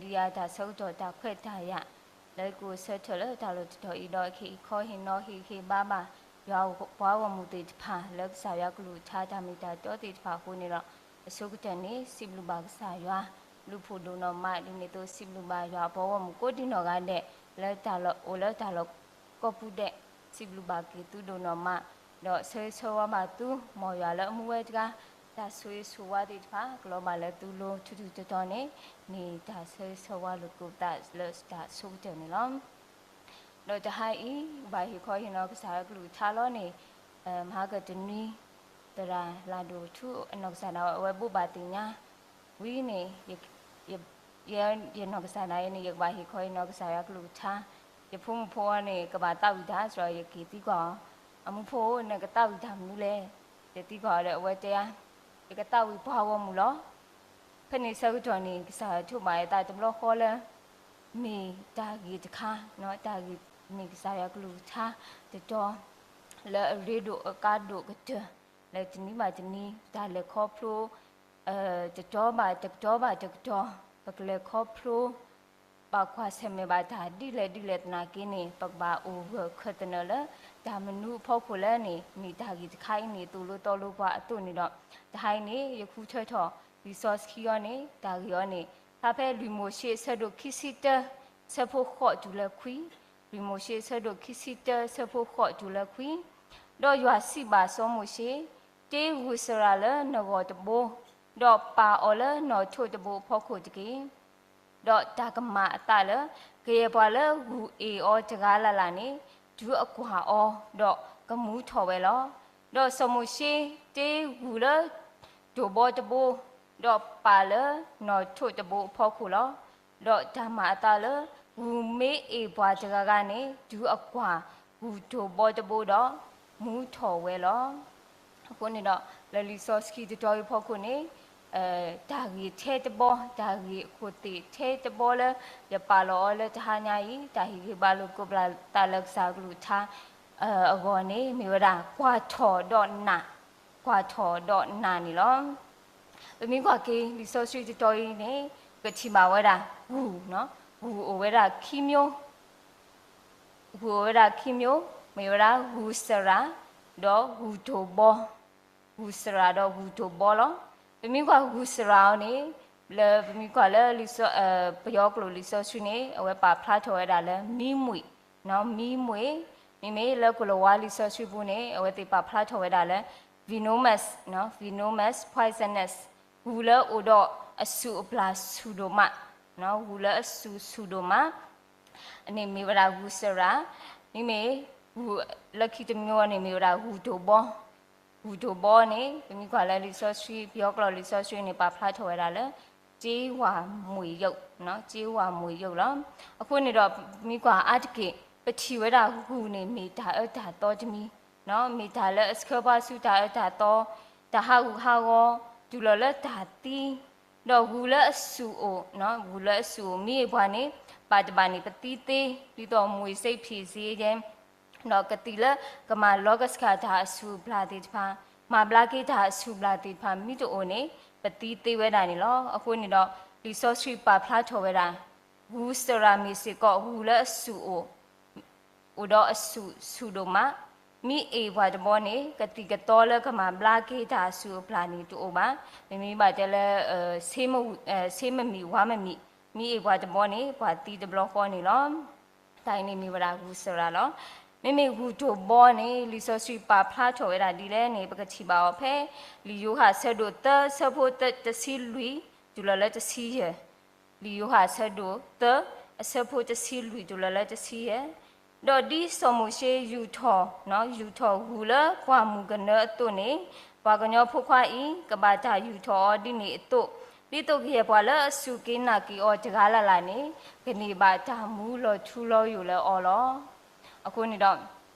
ဒ်ယၤတၢ်ဆၢကတီၢ်တၢ်ခွဲးတၢ်ယာ် လၢယကအိၣ်ဆၢထၢၣ်လၢတၢ်လီၢ်တတီၤအံၤဒီး ကဟ့ၣ်ခီဟ့ၣ်နီၤဟ့ၣ်ဂံၢ်ဟ့ၣ်ဘါဘၣ် ယွၤပှၤဂီၢ်မုၢ်သ့ၣ်တဖၣ် လၢကစၢ်ယွၤကလုၢ်ကထါတၢ်မ့ၢ်တၢ်တီသ့ၣ်တဖၣ်အဃိန့ၣ်ဒီး အဆိကတၢၢ်န့ၣ် စံးဘျုးဘၣ်ကစၢ်ယွၤ ဘျုးဖှိၣ်ဒိၣ်နီၢ်မး ဒ်န့ၣ်အသိး စံးဘျုးဘၣ်ယွၤအပှၤဂီၢ်မုၢ်ကိးဒံနီၢ်ဂၤဒဲး လၢတၢ်လီၢ်အိၣ်လၢတၢ်လီၢ်ကိးပူၤဒဲး စံးဘျုးဘၣ်က့ၤသုဒိၣ်နီၢ်မး ဒီးဆၢဂ့ၤဆၢဝါဘၣ်သု မ်ယွၤလၢအမူဝဲတဂၤ တၢ်ဆိၣ်ဂ့ၤဆိၣ်ဝါသ့ၣ်တဖၣ် ကလီၤဘၣ်လၢသုလိၤထူးထူးတီၤတီၤန့ၣ် မ့ၢ်တၢ်ဆၢဂ့ၤဆၢဝါလိာ်သကိးပသးလၢတၢ်ဆိကတၢၢ်န့ၣ်လီၤ. ဒီးတဟါအံၤ ဘၣ်ဟ့ၣ်ခီဟ့ၣ်နီၤကစၢ်ယွၤကလုၢ်ကထါလီၤန့ၣ် မဟါကတနွံ သရၣ်လၢ်ဒိၣ်ထူ အနီၢ်ကစၢ်ဒၣ်ဝဲ အဝဲဘိးဘၣ်သ့ၣ်ညါ ဝံၤန့ၣ် ယနီၢ်ကစၢ်ဒၣ်အံၤန့ၣ် ယကဘၣ်ဟ့ၣ်ခီဟ့ၣ်နီၤကစၢ်ယွၤကလုၢ်ကထါ ယဖိမုၣ်ဖိအီၤန့ၣ် ကဘၣ်သးဝံၣ်တၢ် စးယက့ၤသံကွၢ်အီၤ, အမူဖိဧၢ နကသးဝံၣ်တၢ်မနုၤလဲၣ်, ယသံကွၢ်အီၤဒီး အဝဲတဲဧါ, ယကသးဝံၣ်ပှၤဂီၢ်မုၢ်လီၤ. ဖဲန့ၣ်ဆၢကတီၢ်န့ၣ် ကစၢ်ယွၤထိးဘၣ်ယသးတဘျီဃီလၢ မ့ၢ်တၢ်ဂ့ၢ်တခါ, တၢ်ဂ့ၢ်မ့ၢ်ကစၢ်ယွၤကလုၢ်ကထါတတီၤ လၢအရ့ဒိၣ်အကါဒိၣ်ကတၢၢ် လၢတနံၤဘၣ်တနံၤ တၢ်လဲၤခီဖျိ တတီၤဘၣ်တကတီၤဘၣ်တကတီၤ ပကလဲၤခီဖျိ ဘၣ်ကွၢ်ဆၢၣ်မဲာ်ဘၣ်တၢ်ဒ်လဲၣ်ဒ်လဲၣ်သနာ်က့န့ၣ် ပကဘၣ်အိၣ်ဂၢၢ်ခၢၣ်သနၢၣ်လၢ တၢ်မနုၤအဖီခိၣ်လၢန့ၣ် မ့ၢ်တၢ်ဂ့ၢ်တခါအံၤန့ၣ် သိၣ်လိသီလိပှၤအသိးန့ၣ်ဒီး တဟါအံၤန့ၣ် ယဃုထၢထီၣ် လံာ်စီဆှံအီၤန့ၣ် တၢ်ဂ့ၢ်အီၤန့ၣ် ဖျါဖဲလွံၢ်မိၤၡ့အဆၢဒိၣ်ခံဆံတၢ ဆၢဖိဃိးတုၤလၢခွံ, လွံၢ်မိၤၡ့အဆၢဒိၣ်ခံဆံတၢ ဆၢဖိဃိးတုၤလၢခွံ, ဒီးယွၤစံးဘၣ်စီၤမိၤၡ့, တ့ဂုၢ်စရၤလၢနီၢ်ဂီၤတဘိ, ဒီးပာ်အီၤလၢနီၢ်ထိးတဘိအဖီခိၣ်တက့ၢ်. ဒီးတၢ်ကမၤအသးလၢ ကယဲၢ်ပှၤလၢဂုၢ်အ့ၣ်အီၤတဂၤလၢ်လၢ်န့ၣ် တုၤအကွၢ်အီၤ, ဒီးကမူထီၣ်ဝဲလီၤ. ဒီးစီၤမိၤၡ့တ့ဂုၢ်လၢတိၢ်ဘီတဘိ, ဒီးပာ်လၢနီၢ်ထိးတဘိအဖီခိၣ်လီၤ. ဒီးတၢ်မၤအသးလၢ ဂုၢ်မ့ၢ်အ့ၣ်ပှၤတဂၤဂၤန့ၣ် တုၤအကွၢ်ဂုၢ်တိၢ်ဘီတဘိဒီး မူထီၣ်ဝဲလီၤ. အဃိန့ၣ်ဒီး လၢလံာ်စီဆှံတတီၤအံၤဖီခိၣ်န့ၣ် တၢ်ဂ့ၢ်ထဲတဘီ, တၢ်ဂ့ၢ်အခိၣ်သ့ၣ်ထဲတဘီလၢ ယပာ်လီၤအီၤလၢတဟါညါအံၤ တၢ်ဟ့ၣ်ဂံၢ်ဘါလိာ်သကိးပသးလၢကစၢ်ကလုၢ်ကထါ အဂီၢ်န့ၣ် မ့ၢ်ဝဲဒၣ် ကွၢ်ထီၣ်ဒီးနာ်, ကွၢ်ထီၣ်ဒီးနာ်န့ၣ်လီၤ. ပမ့ၢ်ကွၢ်က့ၤ လံာ်စီဆှံတတီၤအံၤန့ၣ် ပကထံၣ်ဘၣ်ဝဲဒၣ် ဂုၢ်, ဂုၢ်အိၣ်ဝဲဒၣ်ခံမျိုး ဂုၢ်အိၣ်ဝဲဒၣ်ခံမျိုး, မ့ၢ်ဝဲဒၣ်ဂုၢ်စရၤ ဒီးဂုၢ်တိၢ်ဘီ, ဂုၢ်စရၤဒီးဂုၢ်တိၢ်ဘီလီၤ. ပမ့ၢ်ကွၢ်ဂုၢ်စရၤအီၤန့ၣ် လၢပမ့ၢ်ကွၢ်လၢ ပယီၤကျိာ်လံာ်စီဆှံန့ၣ် အဝဲပာ်ဖျါထီၣ်ဝဲဒၣ်လၢ မံမှံ, မံမှံ, မ့မ့ၢ်လၢကိၣ်လၤဝါလံာ်စီဆှံပူၤန့ၣ် အဝဲသ့ၣ်ပာ်ဖျါထီၣ်ဝဲဒၣ်လၢ venomous, venomous poisonous ဂုၢ်လၢအိၣ်ဒီးအစုၣ်အပျၢ်ဆူၣ်ဒိၣ်မး, ဂုၢ်လၢအစုၣ်ဆူၣ်ဒိၣ်မး န့ၣ်မ့ၢ်ဝဲဒၣ်ဂုၢ်စရၤ, မ့မ့ၢ်ဂုၢ်လၢခံတမျိုးန့ၣ် မ့ၢ်ဝဲဒၣ်ဂုၢ်တိၢ်ဘီ, ဂုၢ်တိၢ်ဘီန့ၣ် ပမ့ၢ်ကွၢ်လၢလံာ်စီဆှံ ပယီၤကျိာ်လံာ်စီဆှံန့ၣ် ပာ်ဖျါထီၣ်ဝဲဒၣ်လၢ ကြေးဝါမွေရုပ်, ကြေးဝါမွေရုပ်လီၤ. အဃိန့ၣ်ဒီး ပမ့ၢ်ကွၢ်အါတက့ၢ် ပထံၣ်ဝဲဒၣ်ဂုၢ်န့ၣ် မ့ၢ်တၢ်အၢတၢ်သီတမံၤ, မ့ၢ်တၢ်လၢအဆှၢပှၤဆူတၢ်အၢတၢ်သီ, တၢ်ဟးဂူာ်ဟးဂီၤ, တုၤလီၤလၢတၢ်သံ, ဒီးဂုၢ်လၢအစုၣ်အိၣ်, ဂုၢ်လၢအစုၣ်အိၣ် မ့ၢ်အ့ၣ်ပှၤန့ၣ် ဘၣ်တဘၣ်န့ၣ် ပသံသ့, ဒ်သိး မွေဆိပ်ဖြေဆေး ယဲ ဒီးကသံၣ်လၢကမၤလီကဆှၣ်တၢ်အစုၣ်အပျၢ်သ့ၣ်တဖၣ်, မၤဘျါက့ၤတၢ်အစုၣ်အပျၢ်သ့ၣ်တဖၣ် မ့ၢ်တအိၣ်န့ၣ် ပသံသ့ဝဲဒၣ်န့ၣ်လီၤ. အဃိန့ၣ်ဒီး လံာ်စီဆှံပာ်ဖျါထီၣ်ဝဲဒၣ် ဂုၢ်စရၤမ့ၢ်စ့ၢ်ကီး ဂုၢ်လၢအစုၣ်အိၣ်, အိၣ်ဒီးအစုၣ်ဆူၣ်ဒိၣ်မး, မ့ၢ်အ့ၣ်ပှၤတဘီန့ၣ် ကသံၣ်ကသီလၢကမၤဘျါက့ၤတၢ်အစုၣ်အပျၢ်န့ၣ်တအိၣ်ဘၣ်. မ့မ့ၢ်ဘၣ်တဲလၢ ဆ့မမံၤဝါမမံၤ, မ့ၢ်အ့ၣ်ပှၤတဘီန့ၣ် ပှၤသံတဘျီဃီန့ၣ်လီၤ. တၢ်အံၤန့ၣ်မ့ၢ်ဝဲဒၣ်ဂုၢ်စရၤလီၤ. မ့မ့ၢ်ဂုၢ်တိၢ်ဘီန့ၣ် လံာ်စီဆှံပာ်ဖျါထီၣ်ဝဲဒၣ်ဒ်လဲၣ်န့ၣ် ပကထံၣ်ဘၣ်အီၤဖဲ လံာ်ယိၤဟၣ်အဆၢဒိၣ်သၢ အဆၢဖိတဆံလွံၢ် တုၤလီၤလၢတဆံယဲၢ်, လံာ်ယိၤဟၣ်အဆၢဒိၣ်သၢ အဆၢဖိတဆံလွံၢ် တုၤလီၤလၢတဆံယဲၢ်, ဒီးဒ်စီၤမိၤၡ့ယူာ်ထီၣ်, ယူာ်ထီၣ်ဂုၢ်လၢပှၢ်မုၢ်ကနၢအသိးန့ၣ်, ပှၤကညီဖိခွါအံၤ ကဘၣ်တၢ်ယူာ်ထီၣ်အီၤဒ်န့ၣ်အသိး, ဒ်သိးကယဲၢ်ပှၤလၢအစူၢ်က့ၤနာ်က့ၤအီၤတဂၤလၢ်လၢ်န့ၣ် ကန့ၢ်ဘၣ်တၢ်မူလီၤထူလီၤယိာ်လၢအီၤလီၤ. အဃိန့ၣ်ဒီး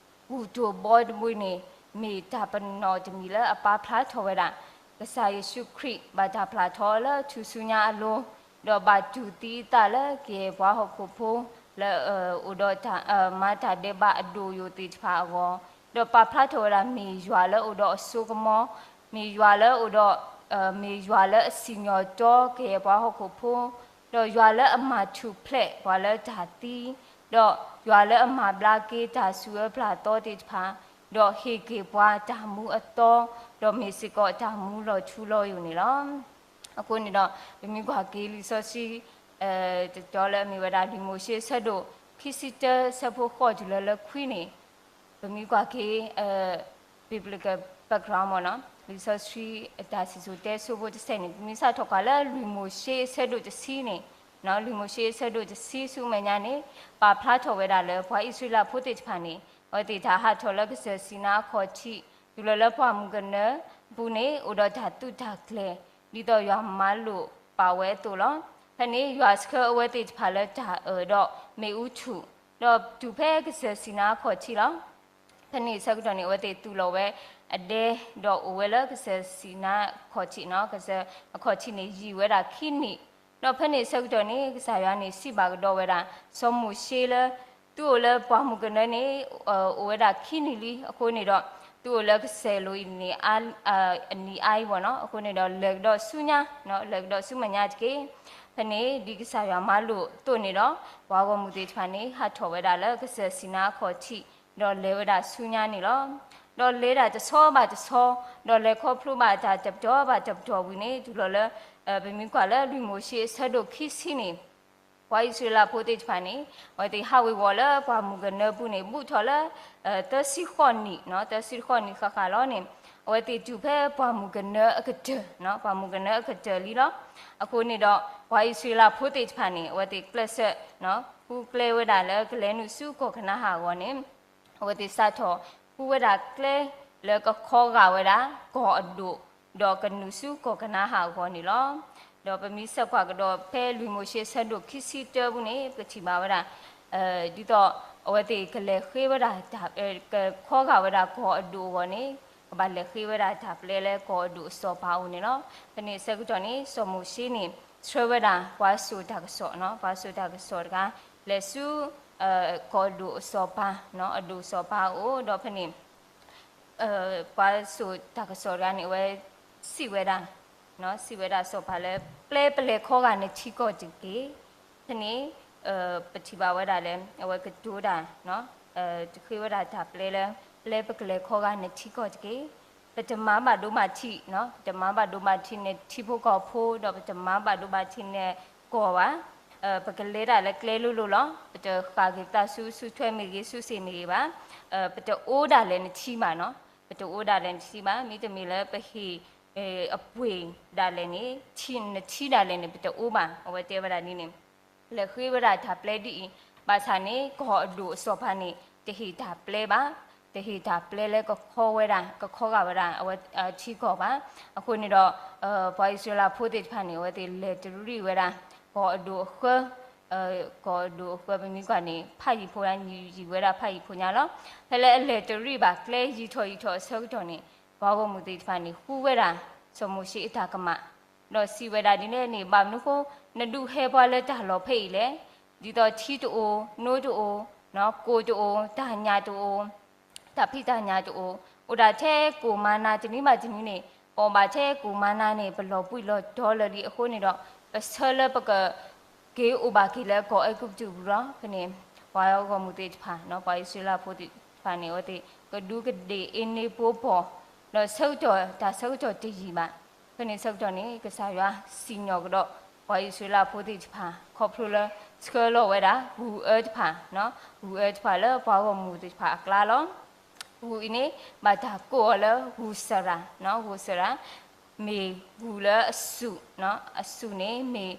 ဂုၢ်တိၢ်ဘီတဘိန့ၣ် မ့ၢ်တၢ်ပနီၣ်တမံၤလၢအပာ်ဖျါထီၣ်ဝဲဒၣ် ကစၢ်ယ့ၣ်ၡူးခရံာ် ဘၣ်တၢ်ဖျါထီၣ်လၢထူၣ်စုညါအလိၤ, ဒီးဘၣ်တူၢ်သံအသးလၢကယဲၢ်ပှၤဟီၣ်ခိၣ်ဖိ လၢအအိၣ်ဒီးတၢ် မၤတၢ်ဒဲးဘးအဒိၣ်ယိာ်သ့ၣ်တဖၣ်အဂီၢ်, ဒီးပာ်ဖျါထီၣ်ဝဲဒၣ်မ့ၢ်ယွၤလၢအအိၣ်ဒီးအစိကမီၤ, မ့ၢ်ယွၤလၢအအိၣ်ဒီး မ့ၢ်ယွၤလၢအစံၣ်ညီၣ်တီကယဲၢ်ပှၤဟီၣ်ခိၣ်ဖိ, ဒီးယွၤလၢအမၤထူၣ်ဖျဲးပှၤလၢတၢ်သံ, ဒီးယွၤလၢအမၤဘျါက့ၤတၢ်စူၤအၢပျၢ်အသီသ့ၣ်တဖၣ်, ဒီးဟ့ၣ်က့ၤပှၤတၢ်မူအသီ, ဒီးမ့ၢ်စ့ၢ်ကီးတၢ်မူလီၤထူလီၤယိာ်န့ၣ်လီၤ. အဃိန့ၣ်ဒီး ပမ့ၢ်ကွၢ်က့ၤလံာ်စီဆှံ တတီၤလၢအမ့ၢ်ဝဲဒၣ် လွံၢ်မိၤၡ့အဆၢဒိၣ်ခံဆံတၢ အဆၢဖိဃိးတုၤလၢလၢခွံန့ၣ်, ပမ့ၢ်ကွၢ်က့ၤ biblical background မ့ၢ်နီၤ, လံာ်စီဆှံအတၢ်စံၣ်စိၤတဲစိၤဖိတစဲးန့ၣ် ပမ့ၢ်စးထီၣ်ကွၢ်လၢလွံၢ်မိၤၡ့အဆၢဒိၣ်တဆံန့ၣ်, လွံၢ်မိၤၡ့အဆၢဒိၣ်တဆံဆူမဲာ်ညါန့ၣ် ပာ်ဖျါထီၣ်ဝဲဒၣ်လၢပှၤအံၣ်စရ့လးဖိသ့ၣ်တဖၣ်န့ၣ် အဝဲသ့ၣ်တၢ်ဟးထီၣ်လၢကစၢၢ်စံၤနါအခီၣ်ထံး တုၤလီၤလၢပှၢ်မုၢ်ကနၢပူၤန့ၣ် အိၣ်ဒီးတၢ်သုးတၢ်ကျဲၤ ဒ်သိးယွၤမၤလိာ်ပာ်ဝဲအသိးလီၤ. ဖဲန့ၣ် ယွၤဆှၢအဝဲသ့ၣ်တဖၣ်လၢတၢ်အၢၣ်ဒီးမ့ၣ်အူထူၣ်, ဒီးတုၤဖဲကစၢၢ်စံၤနါအခီၣ်ထံးလီၤ. ဖဲန့ၣ်အဆၢကတီၢ်န့ၣ် အဝဲသ့ၣ်သူၣ်လီၤဝဲအဒဲ, ဒီးအိၣ်ဝဲလၢကစၢၢ်စံၤနါအခီၣ်ထံးနီၤ, ကစၢၢ်အခီၣ်ထံးန့ၣ်ယံာ်ဝဲဒၣ်ခံနံၣ်, ဒီးဖဲန့ၣ်အဆၢကတီၢ်န့ၣ် ကစၢ်ယွၤန့ၣ်စံးဘၣ်ကဒီးဝဲဒၣ် စီၤမိၤၡ့လၢ သုအိၣ်လၢပှၢ်မုၢ်ကနၢန့ၣ် အိၣ်ဝဲဒၣ်ခံနံၣ်လံ, အဃိန့ၣ်ဒီး သုအိၣ်လၢကစၢၢ်လိၤအံၤန့ၣ် အနံၤအါအံၤဘၣ်နီၤ, အဃိန့ၣ်ဒီး လဲၤကဒီးဆူညါ, လဲၤကဒီးဆူမဲာ်ညါတက့ၢ်. ဖဲန့ၣ်ဒ်ကစၢ်ယွၤမၤလိာ်အသိးန့ၣ်ဒီး ပှၤဂီၢ်မုၢ်သ့ၣ်တဖၣ်န့ၣ် ဟးထီၣ်ဝဲဒၣ်လၢကစၢၢ်စံၤနါအခီၣ်ထံး, ဒီးလဲၤဝဲဒၣ်ဆူညါန့ၣ်လီၤ. ဒီးလဲၤဒၣ်တဆီဘၣ်တဆီ, ဒီးလဲၤခီဖျိဘၣ်တၢ်တပတီၢ်ဘၣ်တပတီၢ်ဝံၤန့ၣ် တုၤလီၤလၢ ပမ့ၢ်ကွၢ်လၢလွံၢ်မိၤၡ့အဆၢဒိၣ်ခံဆံန့ၣ် ပှၤအံၣ်စရ့လးဖိသ့ၣ်တဖၣ်န့ၣ် အဝဲသ့ၣ်ဟးဝ့ၤဝီၤလၢပှၢ်မုၢ်ကနၢပူၤန့ၣ် ဘူးထီၣ်လၢ သၢဆံဃိးနံၣ်, သၢဆံဃိးနံၣ်ဃၣ်ဃၣ်လီၤန့ၣ် အဝဲသ့ၣ်တုၤဖဲပှၢ်မုၢ်ကနၢအကတၢၢ်, ပှၢ်မုၢ်ကနၢအကတၢၢ်လံလီၤ. အဃိန့ၣ်ဒီး ပှၤအံၣ်စရ့လးဖိသ့ၣ်တဖၣ်န့ၣ် အဝဲသ့ၣ်ကျဲးစၢး ဃုကျဲဝဲဒၣ်လၢကလဲၤနုာ်ဆူကီၢ်ကနၤဧၣ်အဂီၢ်န့ၣ် အဝဲသ့ၣ်စးထီၣ်ဃုဝဲဒၣ်ကျဲလၢကခီဂာ်ဝဲဒၣ်ကီၢ်အဒိၣ်, ဒီးကနုာ်ဆူကီၢ်ကနၤဧၣ်အဂီၢ်န့ၣ်လီၤ. ဒီးပမ့ၢ်ဆၢကွၢ်ကဒီးဖဲလွံၢ်မိၤၡ့အဆၢဒိၣ်ခံဆံတၢပူၤန့ၣ် ပထံၣ်ဘၣ်ဝဲဒၣ် ဒ်သိးအဝဲသ့ၣ်ကလဲၤဃ့ဝဲဒၣ် ကခီဂာ်ဝဲဒၣ်ကီၢ်အဒိၣ်အဂီၢ်န့ၣ် ကဘၣ်လဲၤဃ့ဝဲဒၣ်တၢ်ပျဲလၢကီၢ်အဒိၣ်အစီၤပၤအအိၣ်န့ၣ်လီၤ. ဖဲန့ၣ်အဆၢကတီၢ်န့ၣ် စီၤမိၤၡ့န့ၣ် ဆှၢဝဲဒၣ်ပှၤစိာ်တၢ်ကစီၣ်, ပှၤစိာ်တၢ်ကစီၣ်တဂၤ လဲၤဆူ ကီၢ်အဒိၣ်အစီၤပၤ, အဒိၣ်စီၤပၤအအိၣ်, ဒီးဖဲန့ၣ် ပှၤစိာ်တၢ်ကစီၣ်တဂၤန့ၣ် အဝဲစံးဝဲဒၣ်, စံးဝဲဒၣ်စီၤပၤလၢ ပျဲပလဲၤခီဂာ်နထံကီၢ်တက့ၢ်. ဖဲန့ၣ် ပထံၣ်ဘၣ်ဝဲဒၣ်လၢ အဝဲကတိၤတၢ် တဃ့ဝဲဒၣ်တၢ်ပျဲလၢ ပျဲပကလဲၤခီဂာ်နထံကီၢ်တက့ၢ်. ပတမၤဘၣ်ဒိဘၣ်ထံး, ပတမၤဘၣ်ဒိဘၣ်ထံးနထံဖိကီၢ်ဖိ ဒီးပတမၤဘၣ်ဒိဘၣ်ထံးနကီၢ်ဘၣ်. ပကလဲၤတၢ်လၢကျဲလိၤလိၤလီၤ. ပတဃၣ်က့ၤသးဆူ ဆူထွဲမ့ၢ်ဂ့ၤ ဆူစ့ၣ်မ့ၢ်ဂ့ၤဘၣ်. ပတအိၣ်ဒၣ်လဲာ်နထံဘၣ်နီၤ. ပတအိၣ်ဒၣ်လဲာ်နထံဘၣ်. မ့တမ့ၢ်လၢပဟ့ၣ်အပှ့ၤဒၣ်လဲာ်န့ၣ် နထံဒၣ်လဲာ်န့ၣ် ပတအိၣ်ဘၣ်. အဝဲတဲဝဲဒၣ်ဒ်န့ၣ် လဲၤဃ့ဝဲဒၣ်တၢ်ပျဲဒ်အံၤ, ဘၣ်ဆၣ်န့ၣ် ကီၢ်အဒိၣ်အစီၤပၤန့ၣ် တဟ့ၣ်တၢ်ပျဲဘၣ်, တဟ့ၣ်တၢ်ပျဲလၢကခီဝဲဒၣ်, ကခီဂာ်ဝဲဒၣ် အဝဲထံကီၢ်ဘၣ်. အဃိန့ၣ်ဒီး ပှၤအံၣ်စရ့လးဖိသ့ၣ်တဖၣ်န့ၣ် အဝဲသ့ၣ်လဲၤတရံးဝဲဒၣ် ကီၢ်အဒိၣ်အဃၢ, ကီၢ်အဒိၣ်အဃၢ ပမ့ၢ်ကွၢ်န့ၣ် ဖးယံၤဖိညါ, ယံာ်ဝဲဒၣ်ဖးယံၤဖိညါလီၤ. ဖဲလၢအလဲၤတရံးဘၣ်ကျဲယံာ်ထီၣ်ယံာ်ထီၣ်အဆၢကတီၢ်န့ၣ် ပှၤဂီၢ်မုၢ်သ့ၣ်တဖၣ်န့ၣ် ဃုဝဲဒၣ် စီၤမိၤၡ့အတၢ်ကမၣ် ဒီးစံးဝဲဒၣ်ဒ်န့ၣ်န့ၣ် ဘၣ်မနုၤဃိ နဒုးဟဲပှၤလၢတၢ်လီၢ်ဖဲအံၤလဲၣ်. ဒ်သိးထံတအိၣ်, နိတအိၣ်, ကိၣ်တအိၣ်, တၢ်ညၣ်တအိၣ်, တၢ်ဖံးတၢ်ညၣ်တအိၣ်, အိၣ်ဒၣ်ထဲကိၣ်မၤနၤတနံၤဘၣ်တနံၤန့ၣ်, ပအီၣ်ဘၣ်ထဲကိၣ်မၤနၤန့ၣ် ပလီၤဘှံးလီၤတီၤလၢာ်လံအဃိန့ၣ်ဒီး ပဆၢလၢပက က့ၤအိၣ်ဘၣ်က့ၤလၢကီၢ်အဲၤကူပတူးပူၤလီၤ. ဖဲန့ၣ် ပှၤဂီၢ်မုၢ်သ့ၣ်တဖၣ်, ပှၤအံၣ်စရ့လးဖိသ့ၣ်တဖၣ်န့ၣ် အဝဲသ့ၣ် ကဒူးကဒ့ၣ်အ့န့ဖိပီၤ, ဒီးဆၢကတီၢ် တၢ်ဆၢကတီၢ်တယံာ်ဘၣ်. ဖဲန့ၣ်ဆၢကတီၢ်န့ၣ် ကစၢ်ယွၤစံၣ်ညီၣ်ကဒီး ပှၤအံၣ်စရ့လးဖိသ့ၣ်တဖၣ် ခီဖျိလၢ ဆှၢလီၤဝဲဒၣ် ဂူၤအၢတဖၣ်, ဂူၤအၢတဖၣ်လၢပှၤဂီၢ်မုၢ်သ့ၣ်တဖၣ်အကျါလီၤ. ဂူၤအံၤန့ၣ် ဘၣ်တၢ်ကိးအီၤလၢ ဂူၤစရၤ, ဂူၤစရၤ မ့ၢ်ဂူၤလၢအစူၣ်, အစူၣ်န့ၣ်မ့ၢ်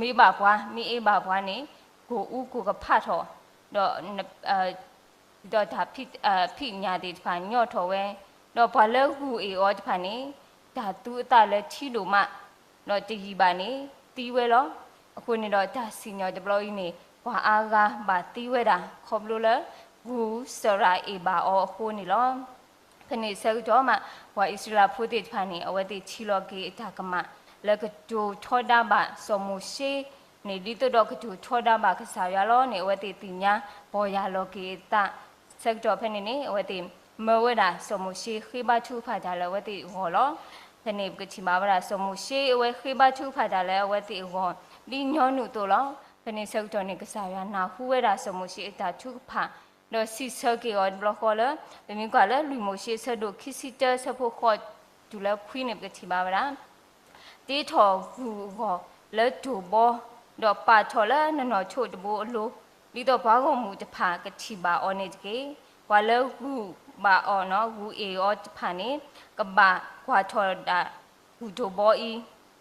မ့ၢ်ဘၣ်ပှၤ, မ့ၢ်အ့ၣ်ဘၣ်ပှၤန့ၣ် ကိၢ်အူကိၢ်ကဖးထီၣ်, ဒီး ဒီးတၢ်ဖံးညၣ်သ့ၣ်တဖၣ်ညီထီၣ်ဝဲ, ဒီးပှၤလၢဂူၤအ့ၣ်အီၤတဖၣ်န့ၣ် တၢ်သူအသးလၢထံဒိၣ်မး, ဒီးတယံာ်ဘၣ်န့ၣ် သံဝဲလီၤ. အဃိန့ၣ်ဒီးတၢ်စံၣ်ညီၣ်တဘျီအံၤန့ၣ် ပှၤအါဂၤဘၣ်သံဝဲဒၣ် ခီဖျိလၢ ဂူၤစရၤအ့ၣ်ဘၣ်အီၤအဃိန့ၣ်လီၤ. ဖဲန့ၣ်ဆၢကတီၢ်မး ပှၤအံၣ်စရ့လးဖိသ့ၣ်တဖၣ်န့ၣ် အဝဲသ့ၣ်ထံၣ်လီၤက့ၤအတၢ်ကမၣ် လၢကတိၤထီဒါဘၣ်စီၤမိၤၡ့န့ၣ် ဒ်သိးဒီးကတိၤထီဒါဘၣ်ကစၢ်ယွၤလီၤန့ၣ် အဝဲသ့ၣ်သ့ၣ်ညါ ပီၢ်ယၢ်လီၤက့ၤအသး ဆၢကတီၢ်ဖဲန့ၣ်န့ၣ် အဝဲသ့ၣ်မၢဝဲဒၣ်စီၤမိၤၡ့ ဃ့ဘါထုကဖၣ်တၢ်လၢအဝဲသ့ၣ်အဂီၢ်လီၤ. ဖဲန့ၣ်ပကထံၣ်ဘၣ်ဝဲဒၣ်စီၤမိၤၡ့အဝဲဃ့ဘါထုကဖၣ်တၢ်လၢအဝဲသ့ၣ်အဂီၢ် ဒ်ညီနုၢ်အသိးလီၤ. ဖဲန့ၣ်ဆၢကတီၢ်န့ၣ် ကစၢ်ယွၤနၢ်ဟူဝဲဒၣ်စီၤမိၤၡ့အတၢ်ထုကဖၣ်, ဒီးစံးဆၢက့ၤအီၤတဘျီဃီလၢ ပမ့ၢ်ကွၢ်လၢလွံၢ်မိၤၡ့အဆၢဒိၣ်ခံဆံတၢ အဆၢဖိဃိးတုၤလၢခွံန့ၣ် ပကထံၣ်ဘၣ်ဝဲဒၣ် တ့ထီၣ်ဂူာ်အဂီၢ်လၢတိၢ်ဘီ, ဒီးပာ်ထီၣ်လၢနနီၣ်ထိးတဘိအလိၤ, ဒ်သိးပှၤဂီၢ်မုၢ်တဖၣ်ကထံၣ်ဘၣ်အီၤန့ၣ်တက့ၢ်. ပှၤလၢဂူာ်ဘၣ်အီၤ, ဂူာ်အ့ၣ်အီၤတဖၣ်န့ၣ် ကဘၣ်ကွၢ်ထီၣ်ဒၣ်ဂူာ်တိၢ်ဘီ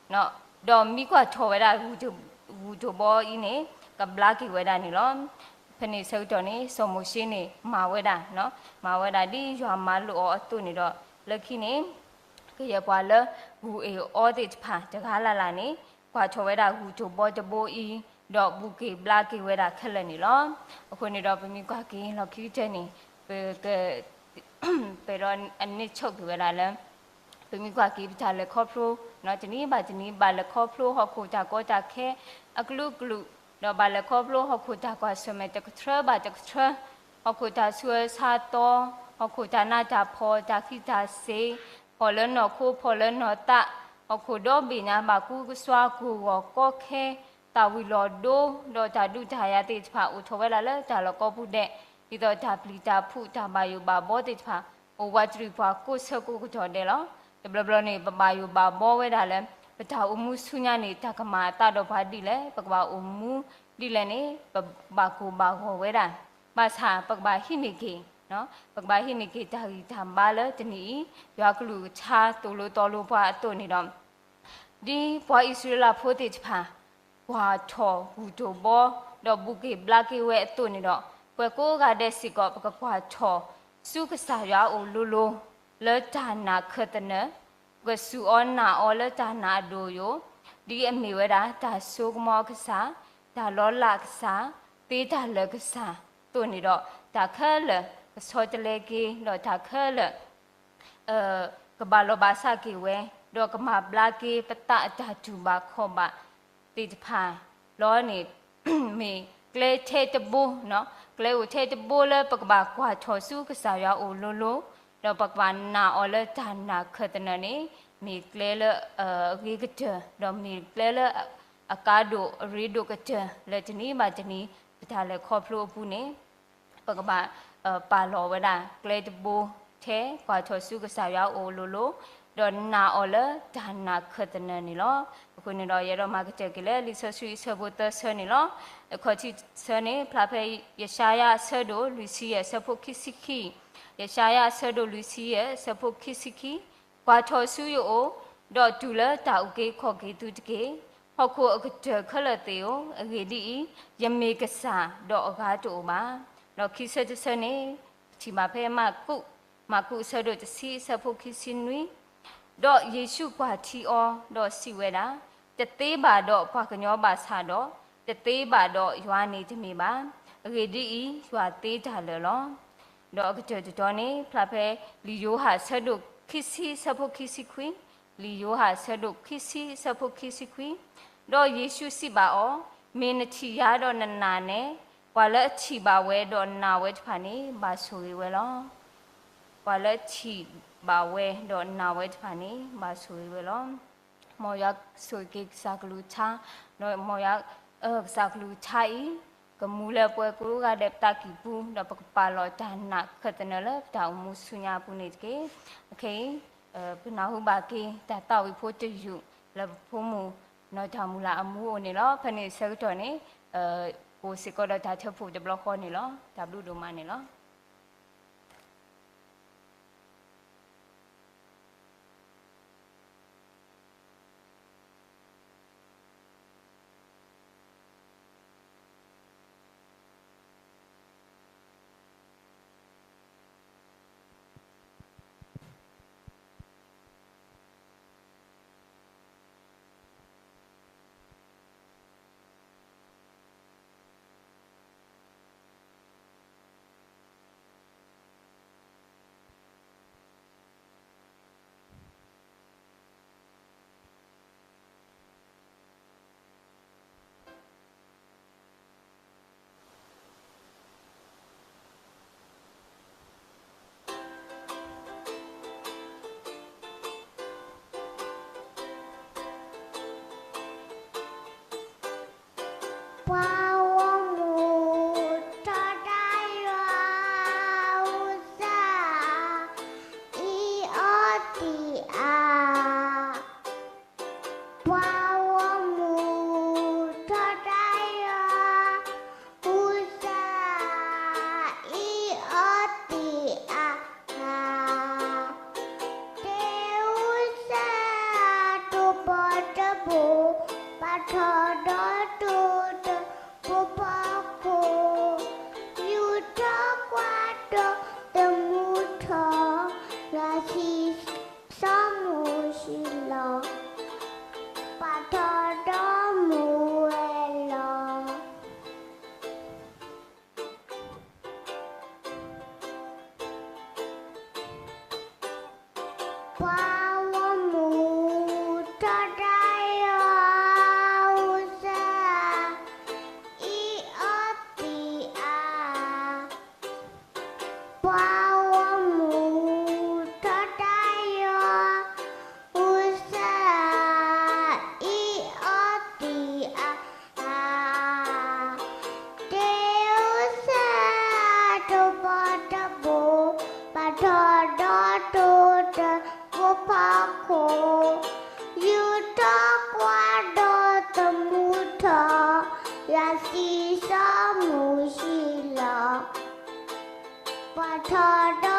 အံၤ, ဒီးမ့ၢ်ကွၢ်ထီၣ်ဝဲဒၣ်ဂူာ်တိၢ်ဘီအံၤန့ၣ် ကဘျါက့ၤဝဲဒၣ်န့ၣ်လီၤ. ဖဲန့ၣ်ဆၢကတီၢ်န့ၣ် စီၤမိၤၡ့န့ၣ် မၤဝဲဒၣ်, မၤဝဲဒၣ်ဒ်ယွၤမၤလိာ်အီၤအသိးန့ၣ်ဒီး လၢခံန့ၣ် ကယဲၢ်ပှၤလၢဂူာ်အ့ၣ်အီၤသ့ၣ်တဖၣ်တဂၤလၢ်လၢ်န့ၣ် ကွၢ်ထီၣ်ဝဲဒၣ်ဂူာ်တိၢ်ဘီတဘိအံၤ, ဒီးဘူၣ်က့ၤဘျါက့ၤဝဲဒၣ်ခဲလၢာ်န့ၣ်လီၤ. အဃိန့ၣ်ဒီးပမ့ၢ်ကွၢ်က့ၤလီၢ်ခံကတၢၢ်န့ၣ် ပက ပဒီးအန့ၣ်ဆိၣ်က့ၤဝဲဒၣ်လၢ ပမ့ၢ်ကွၢ်က့ၤပတၢ်လဲၤခီဖျိ တနံၤဘၣ်တနံၤ ဘၣ်လဲၤခီဖျိဟီၣ်ခိၣ်တၢ်ကီတၢ်ခဲအကလုာ်ကလုာ်, ဒီးဘၣ်လဲၤခီဖျိဟီၣ်ခိၣ်တၢ်ကွၢ်ဆၢၣ်မဲာ်တကထြၢဘၣ်တကထြၢ, ဟီၣ်ခိၣ်တၢ်ဆူးအၢဆါသီ, ဟီၣ်ခိၣ်တၢ်နးတၢ်ဖှီၣ် တၢ်ဃံးတၢ်စ့ၤ, ဖီၣ်လၢနီၢ်ခိဖီၣ်လၢနီၢ်သး, ဟီၣ်ခိၣ်ဒီဘ့ၣ်ညါ ဘၣ်ကူကစွါ ကီၢ်ဂီၤကီခဲ, သၣ်ဝံၤလီၤဒိ ဒီးတၢ်ဒုးတၢ်ယၤသ့ၣ်တဖၣ် အိၣ်ထီၣ်ဝဲဒၣ်လၢတၢ်လီၢ်ကိးပူၤဒဲး, ဒ်သိးတၢ်ပျံၤတၢ်ဖုး တၢ်ဘၣ်ယိၣ်ဘၣ်ဘီသ့ၣ်တဖၣ် အိၣ်ဝးတရံးပှၤကိးဆၢကိးကတီၢ်ဒဲးလီၤ. တဘျီဘျီန့ၣ် ပဘၣ်ယိၣ်ဘၣ်ဘီဝဲဒၣ်လၢ ပတၢ်အိၣ်မူဆူညါန့ၣ် တၢ်ကမၤအသးဒီးပှၤဒ်လဲၣ်, ပကဘၣ်အိၣ်မူဒ်လဲၣ်န့ၣ် ပဘၣ်ကိၢ်ဘၣ်ဂီၤဝဲဒၣ်. ဘၣ်ဆၣ် ပကဘၣ်ဟံးန့ၢ်က့ၤ, ပကဘၣ်ဟံးန့ၢ်က့ၤတၢ်ဂံၢ်တၢ်ဘါလၢတနံၤအံၤ ယွၤကလုၢ်ကထါသိၣ်လိသီလိပှၤအသိးန့ၣ်ဒီး ဒ်ပှၤအံၣ်စရ့လးဖိသ့ၣ်တဖၣ် ကွၢ်ထီၣ်ဂူာ်တိၢ်ဘီ ဒီးဘူၣ်က့ၤဘျါက့ၤဝဲအသိးန့ၣ်ဒီး ပှၤကိးဂၤဒဲးစ့ၢ်ကီး ပကကွၢ်ထီၣ်ဆူကစၢ်ယွၤအအိၣ်လိၤလိၤ လၢတၢ်နာ်ခၢၣ်သနၢၣ်, ပကစူၢ်အီၤနာ်အီၤလၢတၢ်နာ်အဒိၣ်အယိာ်, ဒ်အမ့ၢ်ဝဲဒၣ် တၢ်စိကမီၤအကစၢ်, တၢ်လီၤလးအကစၢ်, သ့တၢ်လၢာ်ကစၢ်အသိးန့ၣ်ဒီး တၢ်ခဲလၢာ်ကဆီတလဲက့ၤ ဒီးတၢ်ခဲလၢာ် ကဘၣ်လီၤဘၣ်စးက့ၤဝဲ, ဒီးကမၤဘျါက့ၤပသးအတၢ်တူၢ်ဘၣ်ခီၣ်ဘၣ်သ့ၣ်တဖၣ်လီၤန့ၣ် မ့ၢ်ကျဲထဲတဘိ, ကျဲအိၣ်ထဲတဘိလၢပကဘၣ်ကွၢ်ထီၣ်ဆူကစၢ်ယွၤအအိၣ်လိၤလိၤ, ဒီးပကဘၣ်နာ်အီၤလၢတၢ်နာ်ခၢၣ်သနၢၣ်န့ၣ် မ့ၢ်ကျဲလၢအဂ့ၤကတၢၢ်, ဒီးမ့ၢ်ကျဲလၢအကါဒိၣ်အရ့ဒိၣ်ကတၢၢ် လၢတနံၤဘၣ်တနံၤ ပတၢ်လဲၤခီဖျိအပူၤန့ၣ် ပကဘၣ်ပာ်လီၤဝဲဒၣ်ကျဲတဘိထဲ ကွၢ်ထီၣ်ဆူကစၢ်ယွၤအအိၣ်လိၤလိၤ, ဒီးနာ်အီၤလၢတၢ်နာ်ခၢၣ်သနၢၣ်န့ၣ်လီၤ. အဃိန့ၣ်ဒီး ယအဲၣ်ဒိးမၤကတၢၢ်က့ၤလၢလံာ်စီဆှံအဆၢဖိသၢဆၢန့ၣ်လီၤ. အခီၣ်ထံးဆၢန့ၣ် ဖျါဖဲယၡါယၤအဆၢဒိၣ်လွံၢ်ဆံယဲၢ် အဆၢဖိခံဆံခံ, ယၡါယၤအဆၢဒိၣ်လွံၢ်ဆံယဲၢ် အဆၢဖိခံဆံခံ, ကွၢ်ထီၣ်ဆူယအိၣ်, ဒီးတုၤလၢတၢ်အုၣ်က့ၤခီၣ်က့ၤသုတက့ၢ်. ဟီၣ်ခိၣ်အကတၢၢ်ခဲလၢာ်သ့ၣ်ဧၢ, အဂ့ၢ်ဒ်အံၤ, ယမ့ၢ်ကစၢ်, ဒီးအဂၤတအိၣ်ဘၣ်. ဒီးခံဆၢတဆၢန့ၣ် ပထံၣ်ဘၣ်ဖဲမၢ်ကူး, မၢ်ကူးအဆၢဒိၣ်တဆံ အဆၢဖိခံဆံနွံ, ဒီးယ့ၣ်ၡူးကွၢ်ထံအီၤ, ဒီးစံးဝဲဒၣ်, တသ့ဘၣ်ဒီးပှၤကညီဘၣ်ဆၣ်ဒီး, တသ့ဘၣ်ဒီးယွၤန့ၣ်တမ့ၢ်ဘၣ်. အဂ့ၢ်ဒ်အံၤ, ယွၤသ့တၢ်လၢာ်လီၤ. ဒီးအကတၢၢ်တတီၤန့ၣ် ဖျါဖဲလံာ်ယိၤဟၣ်အဆၢဒိၣ်ခံဆံ အဆၢဖိခံဆံခွံ, လံာ်ယိၤဟၣ်အဆၢဒိၣ်ခံဆံ အဆၢဖိခံဆံခွံ, ဒီးယ့ၣ်ၡူးစံးဘၣ်အီၤ, မ့ၢ်နထံၣ်ယၤဒီးနနာ်န့ၣ်, ပှၤလၢအထံၣ်ဘၣ်ဝဲဒီးနာ်ဝဲတဖၣ်န့ၣ် ဘၣ်ဆိၣ်ဂ့ၤဝဲလီၤ. ပှၤလၢအထံၣ်ဘၣ်ဝဲဒီးနာ်ဝဲတဖၣ်န့ၣ် ဘၣ်ဆိၣ်ဂ့ၤဝဲလီၤ. မ်ယွၤဆိၣ်ဂ့ၤက့ၤကစၢ်ကလုၢ်ကထါ, ဒီးမ်ယွၤအကစၢ်ကလုၢ်ကထါအံၤ ကမူလၢပှၤကိးဂၤဒဲးပသးကံၢ်ပူၤ, ဒီးပကပာ်လီၤတၢ်နာ်ခၢၣ်သနၢၣ်လၢပတၢ်အိၣ်မူဆူညါအပူၤန့ၣ်တက့ၢ်. အခဲအံၤ ပနၢ်ဟူဘၣ်က့ၤတၢ်သးဝံၣ်ဖိတယုၢ် လၢပဖိမုၣ်နီၢ်တၢ်မုၢ်လၢ်အမူအအိၣ်န့ၣ်လီၤ. ဖဲန့ၣ်ဆၢကတီၢ်န့ၣ် ကအိၣ်စ့ၢ်ကီးဒီးတၢ်ထၢဖှိၣ်တဘျီဃီန့ၣ်လီၤ. တၢ်ဘျုးဒိၣ်မးန့ၣ်လီၤ. ပှၤဂီၢ်မုၢ်ထီဒါယွၤ, အုၣ်သးအါ, အံၣ်အီတံၢ်အါ. ပှၤဂီၢ်မုၢ်ထီဒါယွၤ, အုၣ်သးအံၣ်အီတံၢ်အါ. တ့အုၣ်သးတဘီတဘိ, ပှၤထီဒီးတိၤတဖိဖီခိၣ်, ယူာ်ထီၣ်ကွၢ်ဒီးသမူထီၣ်, ယွၤသံစီမူၤၡံလီၤ, ပှၤထီဒီးမူၤဝဲလီၤ. ပှၤဂီၢ်မုၢ်ထီဒါယွၤ, အုၣ်သး, အံၣ်အီတံၢ်အါ. ပှၤဂီၢ်မုၢ်ထီဒါယွၤ, အုၣ်သးအံၣ်အီတံၢ်အါ. တ့အုၣ်သးတဘီတဘိ, ပှၤထီဒီးတိၤတဖိဖီခိၣ်, ယူာ်ထီၣ်ကွၢ်ဒီးသမူထီၣ်, ယွၤသံစီမူၤၡံလီၤ, ပှၤထီဒီး